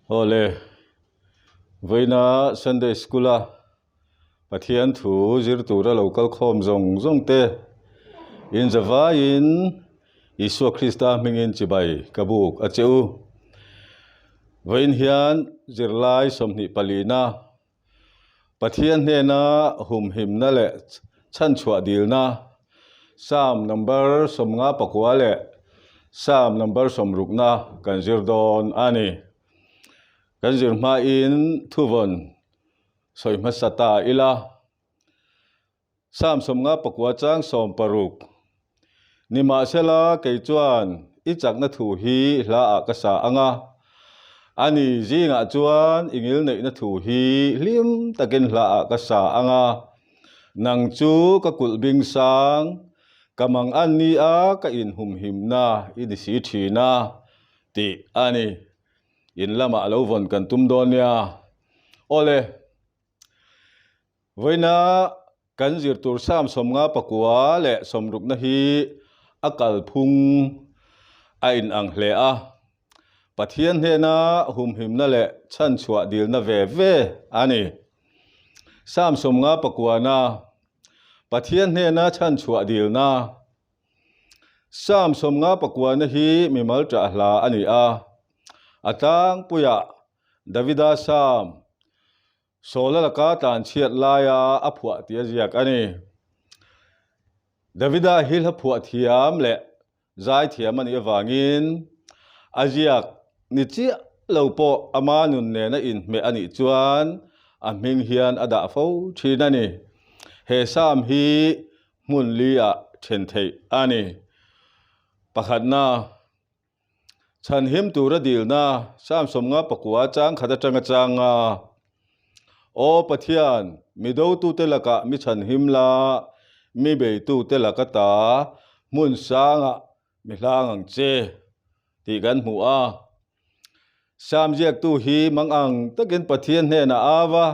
Awle, vawiina Sunday School a Pathian thu zir tura lo kal khawm zawng zawng te in zavaiin Isua Krista hmingin chibai ka buk a che u. Vawiin hian zirlai 20 palina Pathian hnena humhimna leh chhanchhuah dilna, Psalm number 59 leh Psalm number 60na kan zir dawn a ni. Kan zir hmain thuvawn sawi hmasa ta ila. Psalm 59 chang 60, Nimahsela, kei chuan i chakna thu hi hlaah ka sa ang a, ani zingah chuan i ngilneihna thu hi hlim takin hlaah ka sa ang a, nang chu ka kulh bing sang, ka mang an ni a, ka inhumhimna i ni si thin a, tih a ni. In lamah lo vawn kan tum dawn nia. Awle. Vawiina kan zir tur Psalm 59 leh 60na hi a kalphung a inang hle a. Pathian hnena humhimna leh chhanchhuah dilna ve ve a ni. Psalm 59na, Pathian hnena chhanchhuah dilna. Psalm 59na hi mimal ṭah hla a ni a. A tlangpuiah Davida Psalm Sawla laka tlanchhiat laia a phuah tih a ziak a ni. Davida hi hla phuah thiam leh zai thiam a nih avangin a ziak ni chiah lo pawh ama nun nena inhmeh a nih chuan a hming hian a dah fo thin a ni. He Psalm hi hmun li ah then theih a ni. Pakhatna. Chhanhim tura dilna Psalm 59 chang khat atanga chang a, Aw Pathian, mi dotute lakah mi chhanhim la, mi beitute laka ta hmun sangah mi hlang ang che, tih kan hmu a. Psalm ziaktu hi mang ang takin Pathian hnenah a au a,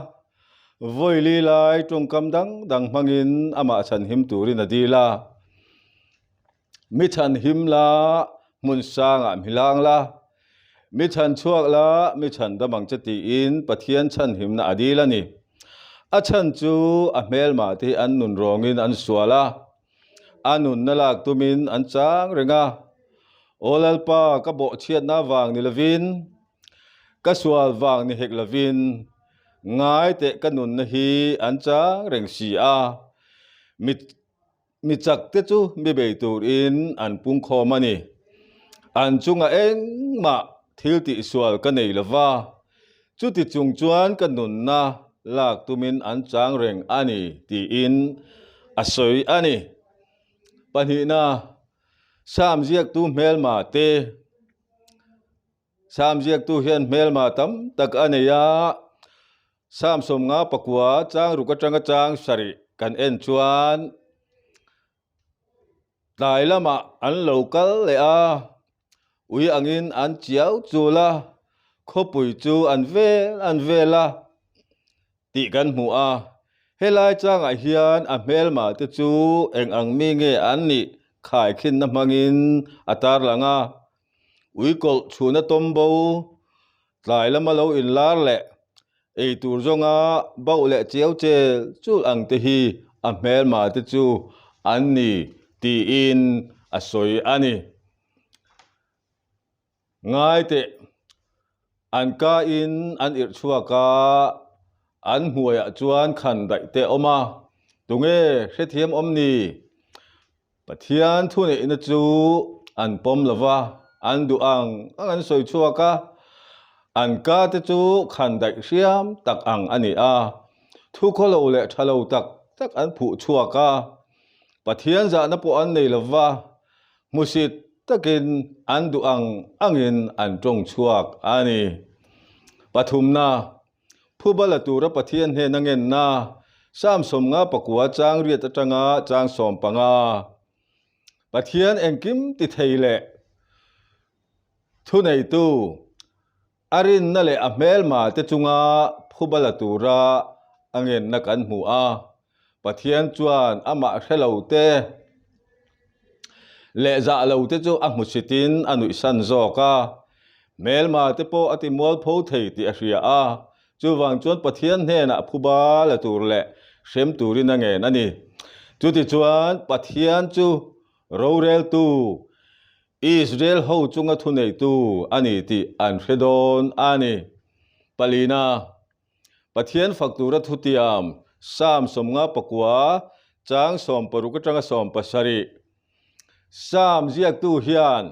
vawi li lai tawngkam dang dang hmangin amah chhanhim turin a dil a. Mi chhan him la, hmun sangah mi hlang la, mi chhan chhuak la, mi chhan dam ang che tiin Pathian chhan himna a dil a ni. A chhan chu a hmelmah te hi an nun rawngin an sual a, a nunna lak tumin an chang reng a. Aw Lalpa, ka bawhchhiatna vang ni lovin, ka sual vang ni hek lovin, ngai teh ka nunna hi an chang reng si a. Mi Mi chakte chu mi bei turin an pungkhawm a ni. An chungah engmah thil tihsual ka nei lo va, chuti chung chuan ka nunna lak tumin an chang reng a ni, tiin a sawi a ni. Pahnihna, Psalm ziaktu hmelma te. Psalm ziaktu hian hmelma tam tak a nei a, Psalm 59 chang ruk atanga chang sarih kan en chuan tlai lamah an lo kal leh a, ui angin an chiau chul a, khawpui chu an vel an vel a tih kan hmu a. Helai changah hian a hmelma te chu eng ang mi nge an nih khaikhinna hmangin a tarlang a. Ui kawlh chhuna tawm bo, tlai lama lo inlar leh ei tur zawnga bauh leh chiau chel chul ang te hi a hmelma te chu an ni tiin a sawi a ni. Ngai teh, an ka in an irh chhuak a, an hmuaiah chuan khan daih te a awm a, tunge hrethiam awm ni? Pathian thuneihna chu an pawm lo va, an duh ang ang an sawi chhuak a, an ka te chu khan daih hriam tak ang a ni a, thu khawlo leh tha lo tak tak an phuh chhuak a, Pathian zahna pawh an nei lo va, hmusit takin an duh ang angin an tawng chhuak a ni. Pathumna. Phuba la tura Pathian hnena ngenna, Psalm 59 chang riat atanga chang 15. Pathian engkim ti thei leh thuneitu, a rinna leh a hmelma te chunga phuba la tura a ngenna kan hmu a. Pathian chuan amah hre lo te leh zah lo te chu a hmusitin a nuihsan zawk a. Hmelma te pawh a ti mualpho thei tih a hria a, chuvang chuan Pathian hnenah phuba la tur leh hrem turin a ngen a ni. Chutichuan Pathian chu roreltu, Israel ho chunga thuneitu a ni tih an hre dawn a ni. Palina. Pathian fak tura thutiam Psalm 59 chang 60 atanga 70. Psalm ziaktu hian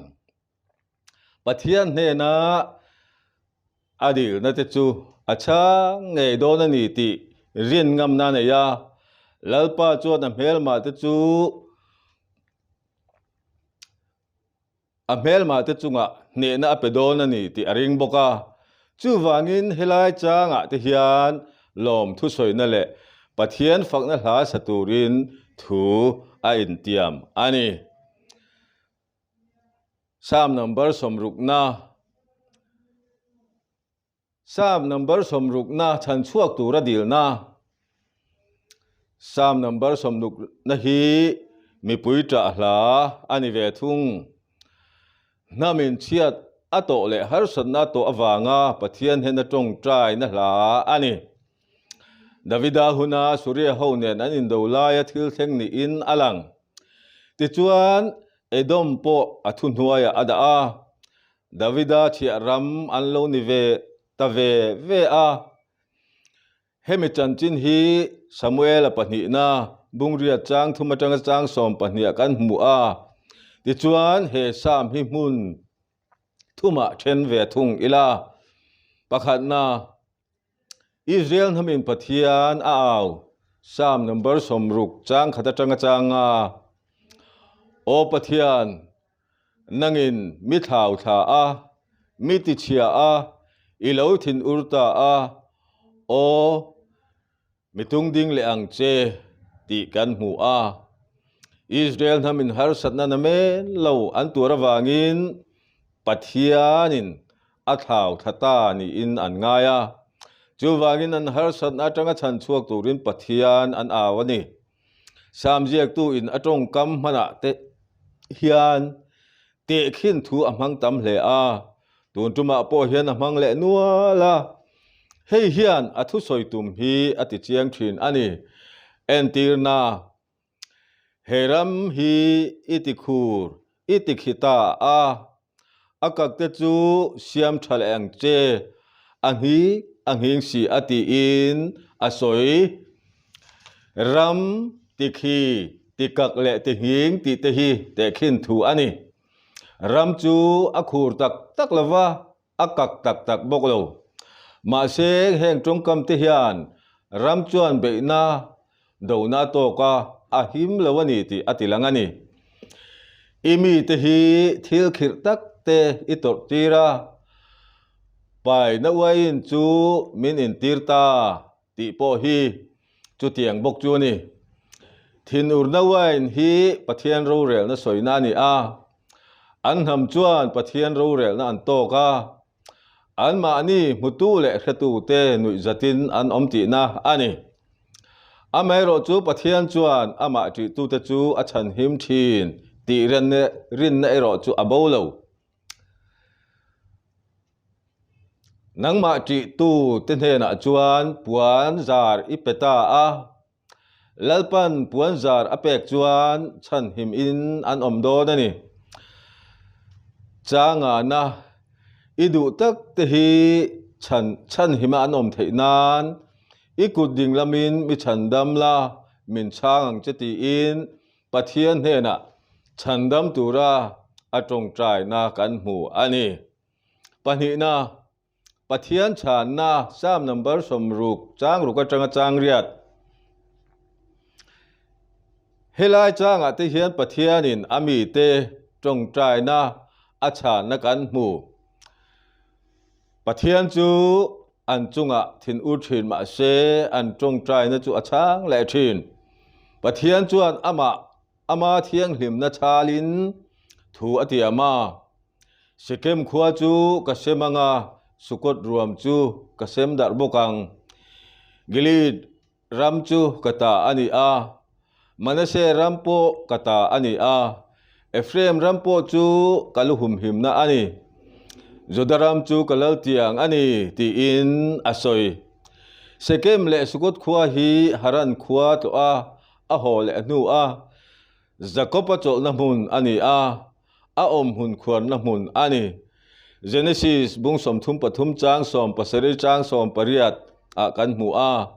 Pathian hnena a dilna te chu a chhang ngei dawn a ni tih rin ngamna a nei a. Lalpa chuan a hmelmah te chu A hmelmah te chungah hnehna a pe dawn a ni tih a ring bawk a. Chuvangin helai changah te hian lawm thusawina leh Pathian fakna hla sa turin thu a intiam a ni. Psalm number sawmrukna. Psalm number sawmrukna chhan chhuak tura dilna. Psalm number sawmrukna hi mipui ṭah hla a ni ve thung. Hnamin chhiat a tawh leh harsatna a tawh avanga Pathian hena ṭawngṭaina hla a ni. Davida huna Suria ho nen an indo laia thil thleng niin a lang. Tichuan, Edom pawh a thuhnuaiah a dah a. Davida chhiah ram an lo ni ve ta ve ve a. Hemi chanchin hi Samuela pahnihna Bungriat chang thum atanga chang 12 ah kan hmu a. Tichuan he Psalm hi hmun thumah then ve thung ila. Pakhatna. Israel hnamin Pathian a au, Psalm number 60 chang khat atanga chang a, Aw Pathian, nangin mi thlau thla a, mi tichhia a, i lo thin ur ta a, aw, mi tung ding leh ang che, tih kan hmu a. Israel hnamin harsatna na men lo an tuar avangin Pathianin a thlau thla ta niin an ngai a. Chuvangin an harsatna atanga chhan chhuak turin Pathian an au a ni. Psalm ziaktuin a tawngkam hmanah te hian tehkhin thu a hmang tam hle a, tun tumah pawh hian a hmang leh nual a. Hei hian a thusawi tum hi a ti chiang thin a ni. Entirna. He ram hi i ti khur, i ti khi ta a, a kak te chu siam tha leh ang che, a nghi a nghing si a tiin a sawi. Ram ti khi, ti kak leh ti nghing tih te hi tehkhin thu a ni. Ram chu a khur tak tak lo va, a kak tak tak bawk lo. Mahse, heng tawngkam te hian ram chuan beihna dona tawk a, a him lo a ni tih a ti lang a ni. I mite hi thil khirh tak te i tawrh tir a, paina uaiin chu min intir ta tih pawh hi chutiang bawk chu a ni. Thinurna uain hi Pathian rorelna sawina a ni a, an hnam chuan Pathian rorelna an tawk a, anmahni hmutu leh hretute nuihzatin an awm tihna a ni. Amaherawh chu Pathian chuan amah ṭihtute chu a chhanhim ṭhin tih rinna erawh chu a bo lo. Nangmah ṭihtu te hnenah chuan puan zar i pe ta a, Lalpan puan zar a pek chuan chhanhim in an awm dawn a ni. Changana i duh tak te hi chhan chhanhima an awm theih nan i kut ding lamin mi chhandam la, min chhang ang che tiin Pathian hnenah chhandam tura a tawngtaina kan hmu a ni. Pahnihna, Pathian chhanna Psalm number 60 chang ruk atanga chang riat. Helai changah te hian Pathianin a mite tawngtaina a chhanna kan hmu. Pathian chu an chungah thin ur thin mah se an tawngtaina chu a chhang leh thin. Pathian chuan amah ama thianghlimna chhalin thu a tiam a, Sekem khua chu ka sem ang a, Sukot ruam chu ka sem darh bawk ang. Gilead Ram chu ka ta a ni a, Manasseh ram pawh ka ta a ni a, Ephraim ram pawh chu ka lu humhimna a ni. Juda ram chu ka lal tiang a ni, tiin a sawi. Sekem leh Sukoth khua hi Haran khua tlawh a, a haw leh hnu a, Jakob-a chawlhna hmun a ni a, a awm hmun khuarna hmun a ni. Genesis bung 33 chang 70 chang 18 ah kan hmu a,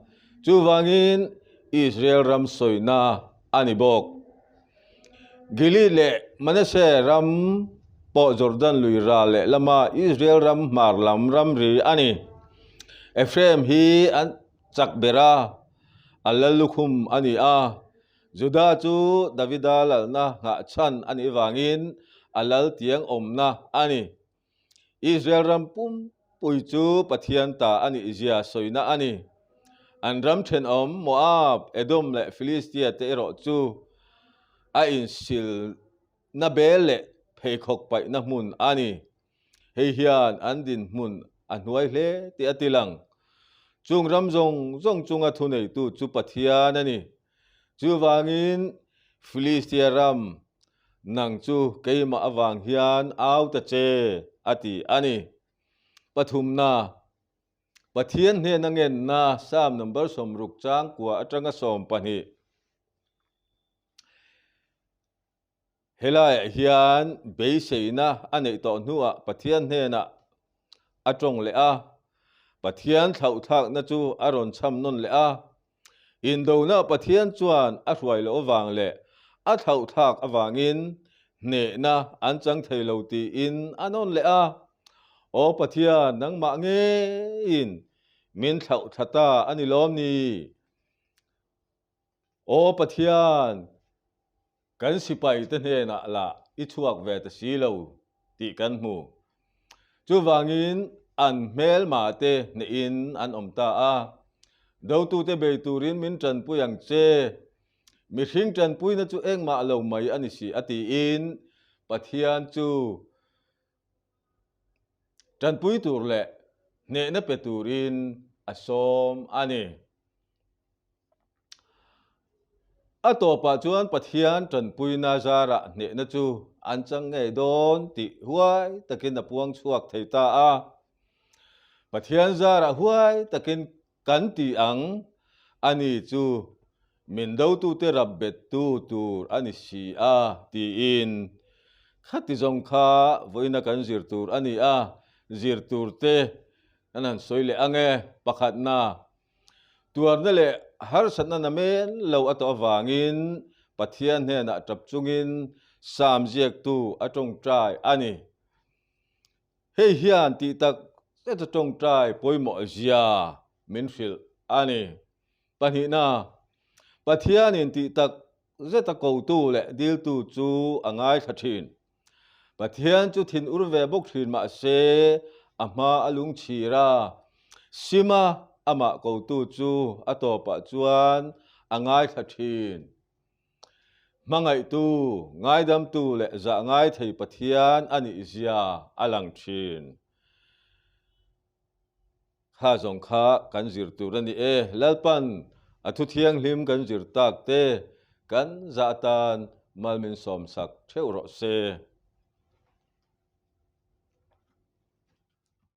chuvangin Israel ram sawina a ni bawk. Gilead leh Manasseh ram pawh Jordan lui ral leh lama Israel ram hmar lam ramri a ni. Ephraim hi an chak ber a, a lal lukhum a ni a, Juda chu Davida lalna nghah chhan a nih vangin a lal tiang awmna a ni. Israel ram pumpui chu Pathian ta a nih zia sawina a ni. An ram thenawm Moab, Edom leh Philistia te erawh chu a insilna bel leh pheikhawk paihna hmun a ni. Hei hian an dinhmun a hnuai hle tih a ti lang. Chung ram zawng zawng chunga thuneitu chu Pathian a ni. Chuvangin Filistia ram, nang chu keimah avang hian au ta che, a ti a ni. Pathumna, Pathian hnena ngenna Psalm number 60 chang kua atanga 12. Helaiah hian beiseina a neih tawh hnuah Pathian hnenah a tawng leh a, Pathian thlauhthlakna chu a rawn chham nawn leh a. Indona Pathian chuan a hruai loh avang leh a thlauhthlak avangin hnehna an chang thei lo tiin a nawn leh a. Aw Pathian, nangmah ngeiin min thlauhthla ta a ni lawm ni? Aw Pathian, kan sipaite hnenah lah i chhuak ve ta si lo tih kan hmu. Chuvangin an hmelmate hnehin an awm ta a, Dotute bei turin min tanpui ang che, mihring tanpuina chu engmah lo mai a ni si a tiin Pathian chu tanpui tur leh hnehna pe turin a sawm a ni. A tawpah chuan Pathian tanpuina zarah hnehna chu an chang ngei dawn tih huai takin a puang chhuak thei ta a. Pathian zarah huai takin kan ti ang, ani chu min dotute rap bettu tur a ni si a tiin khati zawng kha vawiina kan zir tur a ni a, zir turte kan han sawi leh ang e, pakhatna. Tuarna leh harsatna namen lo a tawh avangin Pathian hnenah tap chungin Sam ziaktu a tawngtai a ni. Hei hian tih tak zet a tawngtai pawimawh zia min hrilh a ni. Pahnihna, Pathianin tih tak zeta kotu leh diltu chu a ngaithla thin. Pathian chu thin ur ve bawk thin mah se, a hma a lungchhir a, Sima amah kotu chu a tawpah chuan a ngaithla thin. Hmangaihtu, ngaidamtu leh zah ngaithei Pathian a nih zia a lang thin. Kha zawng kha kan zir tur a ni e. Lalpan a thu thianghlim kan zir tak te kan zah atan mal min sawmsak theuh rawh se.